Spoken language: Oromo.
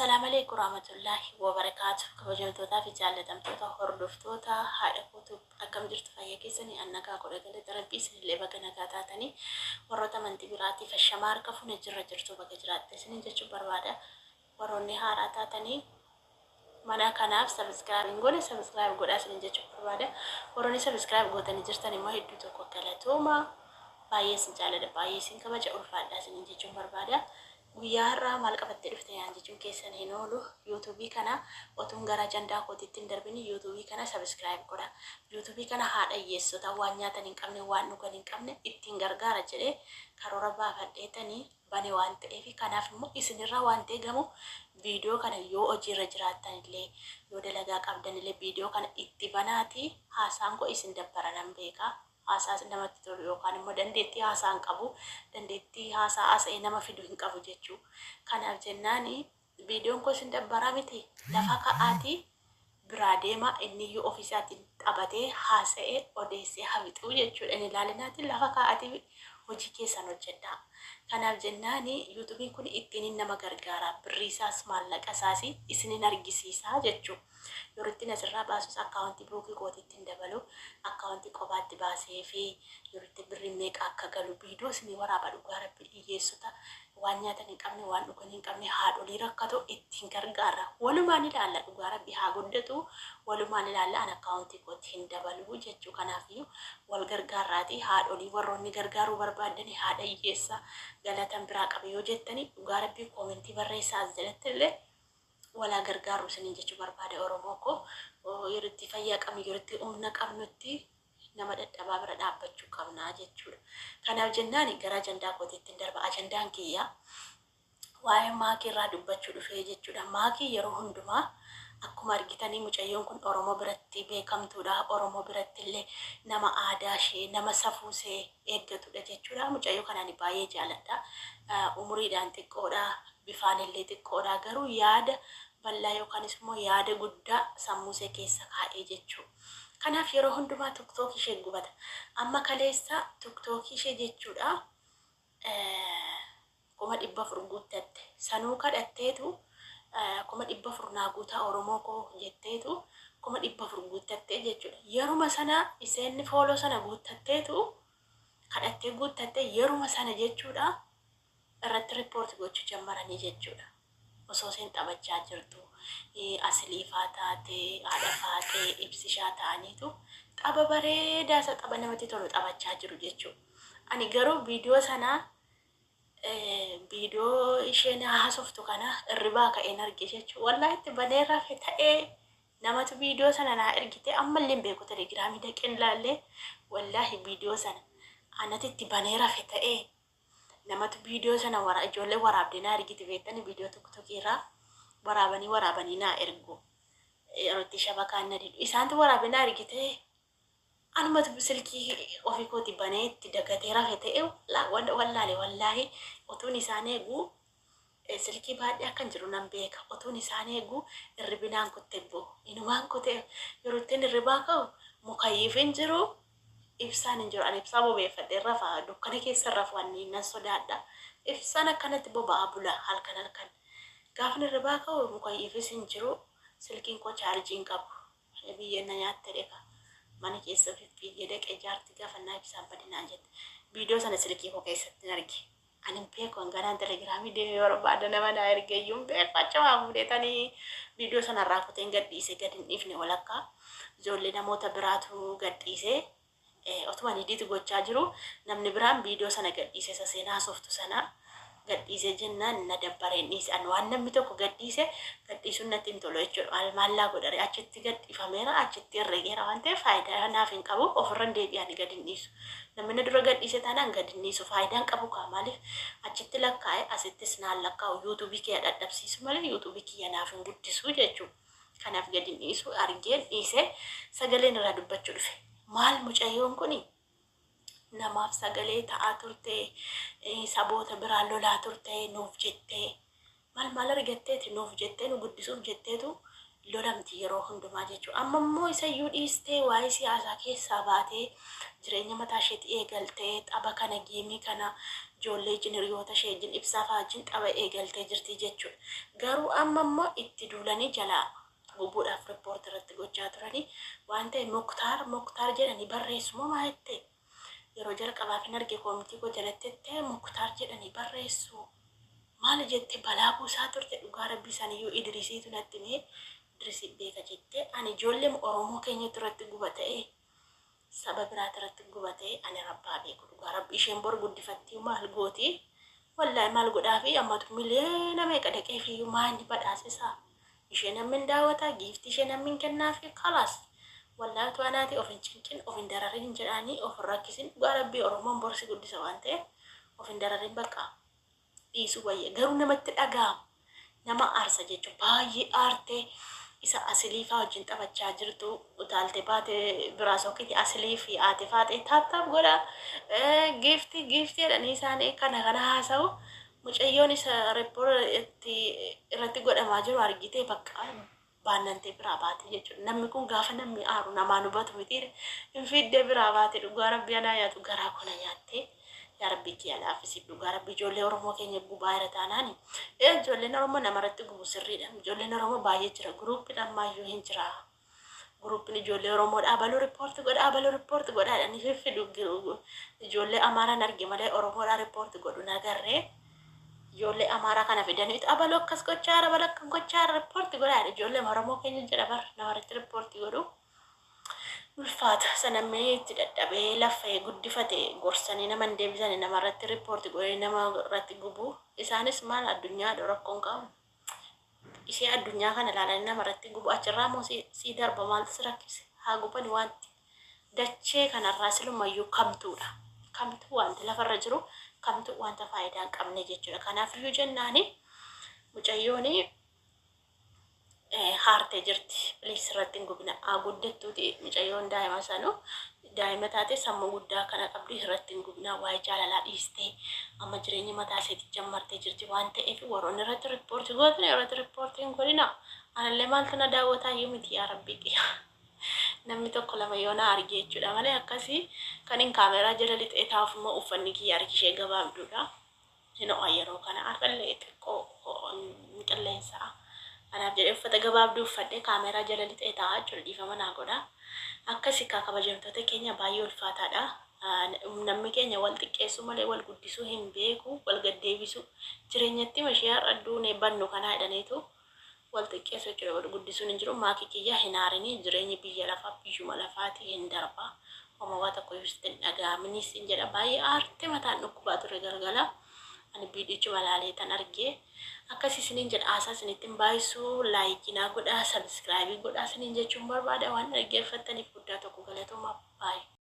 Assalaamaleeykum Warahmatullaahi Wabarakaatu. Kabajamtootaa fi jaallatamtoota hordoftoota haadha kootu, akkam jirtu? Fayya keessanii? An nagaa godha, galata Rabbii. Isinillee baga nagaa taatanii. Warroota amantii biraatiif ashamaa, harka fuune, jirra jirtu, baga jiraatte isinin jechuun barbaada. Warroonni haaraa taatanii mana kanaaf subscribe hin goone, subscribe godhaa isinin jechuun barbaada. Warroonni subscribe gootanii jirtan immoo hedduu tokko galatooma. Baay'ee isin jaalladha, baay'ee isin kabaja, ulfaadhaa isinin jechuun barbaada. Guyyaa har'aa maal qabattee dhufte yaan jechuun keessan hin oolu. Yuutuubii kana otuun gara ajandaa kootiitti hin darbini, yuutuubii kana subscribe godha. Yuutuubii kana haadha hiyyeessota waan nyaatan hin qabne, waan dhugan hin qabne ittiin gargaara jedhee karoora baafadheetanii bane waan ta'eef, kanaaf immoo isinirraa waan eegamu, viidiyoo kana yoo hojiirra jiraattan illee, yoo dalagaa qabdan illee, viidiyoo kana itti banaatii. Haasaan koo isin dabbara nan beekaa. Haasaa namatti tolu yookaan immoo dandeettii haasaa hin qabu, dandeettii haasaa haasa'ee nama fidu hin qabu jechuu. Kanaaf jennaani viidiyoon koo isin dabbaraa miti, lafa ka'aatii biraa deema. Inni iyyuu ofiisaatiin taphatee haasa'ee odeessee hafixuu jechuudha. Inni ilaalinaatiin lafa ka'aatii hojii keessan hojjedhaa. Kanaaf jennaani yuutuubiin kun ittiin nama gargaara. Birrii isaas maallaqa isaas isinin argisiisaa jechuudha. Yeroo ittiin asirraa baasus akkaawuntii buukii kootiitti hin dabalu. Akkaawuntii qofaatti baasee fi yeroo itti birriin meeqa akka galu viidiyoo isinii waraaba. Dhugaa Rabbi, hiyyeessota waan nyaatan hin qabne, waan dhugan hin qabne, haadholii rakkatoo ittiin gargaara. Walumaan ilaalla, dhugaa Rabbi, haa guddatu. Walumaan ilaalla, an akkaawuntii kootti hin dabalu jechuu. Kanaafiyyuu wal gargaarraatii haadholii warroonni gargaaruu barbaadani, haadha hiyyeessa galatan biraa qabe yoo jettani, dhugaa Rabbii, koomentii barreessaa as jalatti illee walaa gargaaru isiniin jechuu barbaada. Oromoo koo, yeroo itti fayyaa qabnu, yeroo itti humna qabnutti nama dadhabaa bira dhaabbachuu qabnaa jechuudha. Kanaaf jennaan gara ajandaa kootiitti darba. Ajandaan kiyya waa'ee Maakii irraa dubbachuu dhufee jechuudha. Maakii yeroo hundumaa akkuma argitanii mucayyoon kun Oromoo biratti beekamtuudha. Oromoo biratti illee nama aadaa ishee, nama safuu ishee eeggatudha jechuudha. Mucayyoo kana ani baay'ee jaaladha. Umuriidhaan xiqqoodha. Bifaan illee xiqqoodha. Garuu yaada bal'aa yookaanis immoo yaada guddaa sammuu ishee keessa kaa'ee jechuudha. Kanaaf yeroo hundumaa TikTok ishee gubata. Amma kaleessa TikTok ishee jechuudha 400,000 guuttatte. Sanuu kadhatteetu 400,000 naa guutaa Oromoo koo jetteetu 400,000 guuttattee jechuudha. Yeruma sana isheen follow sana guuttatteetu kadhattee guuttattee, yeruma sana jechuudha irratti report gochuu jammaranii jechuudha. Osoo isheen taphachaa jirtu asiliifaa taatee, haadha faatee, ibsishaa ta'aniitu tapha bareedaa isa tapha namatti tolu taphachaa jiru jechuudha. Ani garuu viidiyoo sana, viidiyoo isheen haasoftu kana irribaa ka'een arge jechuudha. Wallaahi, itti banee rafe ta'ee, namatu viidiyoo sana naa ergite, ammallee hin beeku. Telegiraamii dhaqeen ilaallee, wallaahi, viidiyoo sana anati itti banee rafe ta'ee, namatu viidiyoo sana wara ijoollee waraabdee naa ergite. Beektani, viidiyoo tokko tokko irraa waraabanii waraabanii naa ergu. Yeroo itti shabakaan na didu isaantu waraabee naa ergite. Anumatu silkii ofii kooti banee itti dagatee rafe ta'e wallaale. Wallaahi, otuun isaan eeguu silkii baadhee akkan jiru nan beeka. Otuun isaan eeguu irribinaan kutte boo, inumaan kute. Yeroo ittiin irribaa ka'u mukayyiif hin jiru, ibsaan hin jiru. Ani ibsaa bobeeffadhee rafa, dukkana keessa rafu ani nan sodaadha. Ibsaan akkanatti boba'aa bula halkan halkan. Gaafni irribaa ka'u mukayyiifis hin jiru, silkiin koo chaarjii hin qabu. Biyyeen na nyaatte dheeka. Mana keessa fiffiigee dhaqee jaartii gaafannaa, ibsaan badinaan jette. Viidiyoo sana silkii koo keessatti hin arge. Ani hin beeku, hanganaan telegiraamii deemee barbaada, nama naa erge iyyuu hin beeku. Achumaa fuudheetanii viidiyoo sanarraa kuteen gadhiise, gad hin dhiifne walakkaa. Ijoollee namoota biraatu gadhiise. Otuma edit gochaa jiru namni biraan viidiyoo sana gadhiise, isa seenaa sooftu sana gadhiise jennaan na dabbareen dhiise. Ani waan namni tokko gadhiise gadhiisuun natti hin tolu jechuudha. Maal maallaa godhare, achitti gadhiifameera, achitti herregeera waan ta'eef faayidaa naaf hin qabu. Ofirra hin deebi'anii gad hin dhiisu. Namni na dura gadhiise taanaan gad hin dhiisu. Faayidaan qabu kaa, maaliif achitti lakkaa'e, asittis naan lakkaa'u, yuutuubii kiyya dhadhabsiisu malee yuutuubii kiyya naaf hin guddisu jechuudha. Kanaaf gad hin dhiisu. Argeen dhiise. Sagaleen irraa dubbachuu dhufe. Maal, mucayyoon kuni namaaf sagalee ta'aa turte, saboota biraa lolaa turte, nuuf jettee maal maal argatteeti, nuuf jettee nu guddisuuf jetteetu Lolamti yeroo hundumaa jechuudha. Amma immoo isayyuu dhiistee waa'ee siyaasaa keessaa baatee jireenya mataa isheetti eegaltee tapha kana, game kana ijoollee wajjin, hiriyoota ishee wajjin, ibsaa fa'aa wajjin tapha eegaltee jirti jechuudha. Garuu amma immoo itti duulanii jalaa gubuudhaaf report irratti gochaa turanii waan ta'e Muktaar Muktaar jedhanii barreessu moo maal jette, yeroo jalqabaaf hin arge comment koo jalatti jettee Muktaar jedhanii barreessu maal jette, balaa buusaa turte. Dhugaa rabbii saniyyuu Idrisiitu natti himee, Idrisii beeka jette. Ani ijoollee Oromoo keenyatti irratti guba ta'e, saba biraati irratti guba ta'e, ani rabbaa beeku. Dhugaa rabbi isheen bor guddifattii maal gooti? Wallaahi maal godhaafi? Ammatu miliyoona meeqa dhaqeefiyyuu maa inni badhaasisaa? Ishee namni hin daawwataa, giiftii ishee namni hin kennaafi, kalaas. Wallaahi utuu anaati of hin cinqin, of hin dararin jedhaanii, of hin rakkisin. Dhugaa rabbii Oromoon borsi guddisa waan ta'eef of hin dararin, bakka dhiisuu wayya. Garuu namatti dhaga'ama. Nama aarsa jechuun baay'ee aartee isa asiliifaa wajjin taphachaa jirtu utaaltee baate biraa sokkiti. Asilii fi haati faaxee tap tap godha, giiftii giiftii jedhanii isaanii kana kana haasa'u. Mucayyoon isa report irratti godhamaa jiru argitee bakka baannantee biraa baate jechuudha. Namni kun gaafa namni aaru namaan hubatu miti, hin fiiddee biraa baate. Dhugaa rabbii anaa nyaatu, garaa kona nyaattee. Yaa rabbii kiyya laaffisiif. Dhugaa rabbii ijoollee Oromoo keenya gubaa irra taanaani. Ijoolleen Oromoo namarratti gubu sirriidha. Ijoolleen Oromoo baay'ee jira. Groupiin ammaayyuu hin jira. Groupiin ijoollee Oromoo dhaabaluu report godha, abaluu report godha jedhanii fiffidu. Ijoollee Amaaraan arge malee Oromoodhaa report godhu nagarree. Ijoollee Amaaraa kana fidanii abaluu akkas gochaa, abaluu akkas gochaa, report godha. Ijoollee Oromoo keenya jedha bar namarratti report godhu. Ulfaata sanammee itti dadhabee lafee guddifate gorsanii nama hin deebisanii, namarratti report godhanii nama irratti gubu. Isaanis maal addunyaa rakkoon qabu. Ishee addunyaa kana ilaalanii namarratti gubu, achirraa immoo sii darba, maaltu si rakkise? Haa gubani. Wanti dachee kanarraa silumayyuu kamtuudha. Kamtuu wanti lafarra jiru kamtuu wanta faayidaa hin qabne jechuudha. Kanaaf iyyuu jennaani mucayyooni haartee jirti. Please irratti hin gubina. Haa guddattuuti mucayyoon, daa'ima sanuu daa'ima taate sammuu guddaa kana qabdi, irratti hin gubina. Waa'ee jaalalaa dhiistee amma jireenya mataa isheetti jammartee jirti waan ta'eef warroonni irratti report gootan irratti report hin godhina. Anallee maaltu na daawwataa iyyuu miti, yaa rabbii. Namni tokko lama yoo na arge jechuudha malee akkasii kan hin kaameraa jala lixee taa'uuf immoo uffanni kiyya harki ishee gabaabduudha. Hin ho'a yeroo kana, har'allee xiqqoo qilleensa. Kanaaf jedhee uffata gabaabduu uffadhee kaameraa jala lixee taa'aa jechuudha, dhiifama naa godha. Akkasii kaa kabajamtoota keenya, baay'ee ulfaataadha. Namni keenya wal xiqqeessuu malee wal guddisuu hin beeku, wal gaddeebisuu. Jireenyatti mashee har'a duunee bannu kanaa jedhaniitu wal xiqqeessu jechuudha. Wal guddisuun hin jiru. Maakii kiyya hin aarinii, jireenyi biyya lafaa biyyuma lafaati, hin darba. Homa waa tokko iyyuu sitti hin dhaga'aminis hin jedha. Baay'ee aartee mataan dhukkubaa ture galgala. Ani viidiyochuma ilaalee tan argee. Akkasii isiniin jedha, haasaa isinitti hin baay'isu, like naa godhaa, subscribe godhaa isiniin jechuun barbaada. Waan dhaggeeffattaniif guddaa tokko galatoomaa, baay'ee.